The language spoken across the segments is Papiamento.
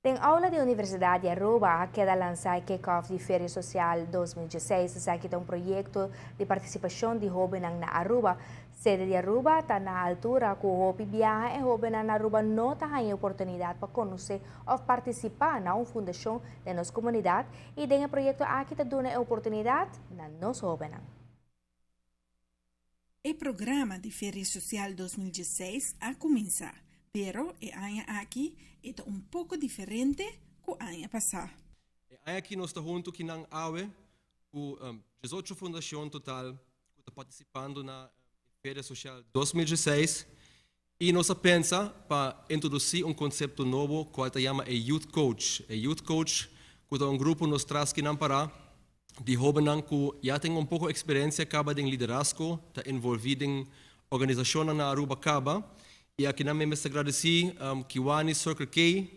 Den aula di Universidad di Aruba a keda lansa e kick-off di Feria Social 2016. Esaki ta un proyecto di participacion di hobennan na Aruba. Sede di Aruba ta na altura cu hopi biaha e hobennan na Aruba no ta haya oportunidad pa conoce of participa na un fundacion den nos comunidad y den e proyecto aki ta duna e oportunidad na nos hobennan. E programa di Feria Social 2016 a cuminsa, pero e aña aki e ta un poco diferente cu aña pasa. E aña aki nos ta hunto akinan awe cu 18 fundacion total cu ta participando na Feria Social 2016 y nos a pensa pa introduci un concepto nobo cual ta yama e Youth Coach. E Youth Coach cu ta un grupo nos tras akinan para di hobennan cu ya tin un poco experiencia caba den liderazgo, ta envolvi den organisacionnan na Aruba caba y akinan mi mester gradici Kiwanis, Circle K,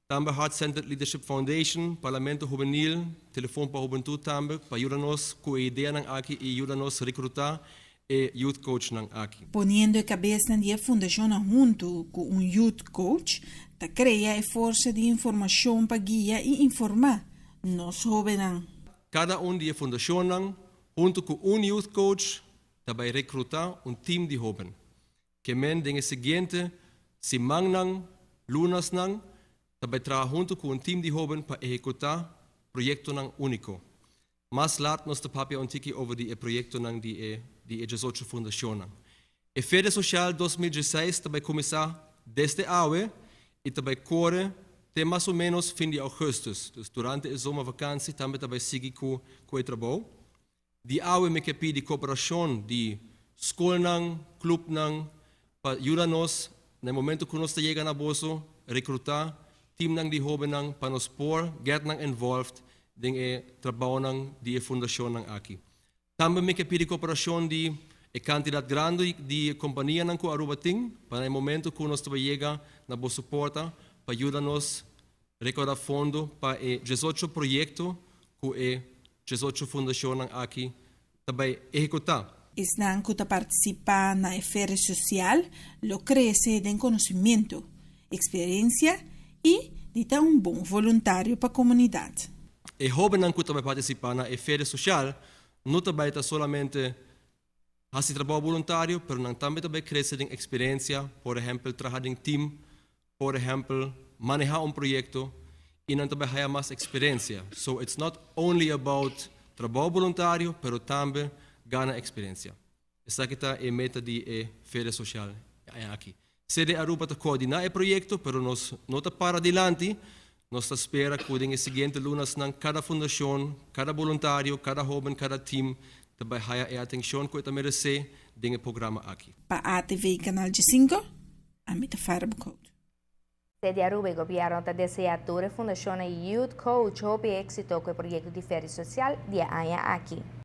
tambe Heart Centered Leadership Foundation, Parlamento Juvenil, Telefon pa Hubentud tambe, pa yuda nos cu e ideanan aki y yuda nos recruta e youth coachnan aki. Poniendo e cabesnan di e fundacionnan hunto cu un youth coach, ta crea e forsa di informacion pa guia y informa nos hobennan. Cada un di e fundacionnan, hunto cu un youth coach, ta bay recruta un team di hoben. Kemen den e siguiente simannan, lunasnan, ta bay traha hunto cu un team di hoben pa ehecuta proyectonan unico. Mas laat nos ta papia un tiki over di e proyectonan di e 18 fundacionnan. E Feria Social 2016 ta bay cuminsa desde awe y ta bay core te mas o menos fin di augustus. Dus durante e zomervakantie tambe ta bay sigui cu e trabou. Di awe mi ke pidi cooperacion di scolnan, clubnan, pa yuda nos na momento cu nos ta yega na boso, recruta teamnan di hobennan pa nos por get nan involved den e trabounan di e fundacionnan aki. Tambe mi ke pidi cooperacion di e cantidad grandi di companianan cu Aruba tin, pa na momento cu nos ta yega na boso porta, pa yuda nos recauda fondo pa e 18 proyecto cu e 18 fundacionnan aki ta bay ehecuta. Esnan cu ta participa na e Feria Social lo crece den conocimento, experiencia y di ta un bon voluntario pa comunidad. E hobennan cu ta bay participa na e Feria Social no ta bay ta solamente haci trabou voluntario, pero nan tambe ta bay crece den experiencia, por ehempel, traha den team, por ehempel, maneha un proyecto y nan tambe haya mas experiencia. So it's not only about trabou voluntario, pero tambe gana experiencia. Esaki ta e meta di e Feria Social aki. Sede Aruba ta coordina e proyecto, pero nos no ta para dilanti, nos ta spera cu den e siguiente lunanan cada fundacion, cada voluntario, cada hoben, cada team ta bay haya e atencion cu ta merece den e programa aki. Pa ATV Canal 5, ami ta Farbecoat. Sede Aruba y Gobierno ta desea tur e fundacion Youth Coach hopi exito cu e proyecto di Feria Social di aña aki.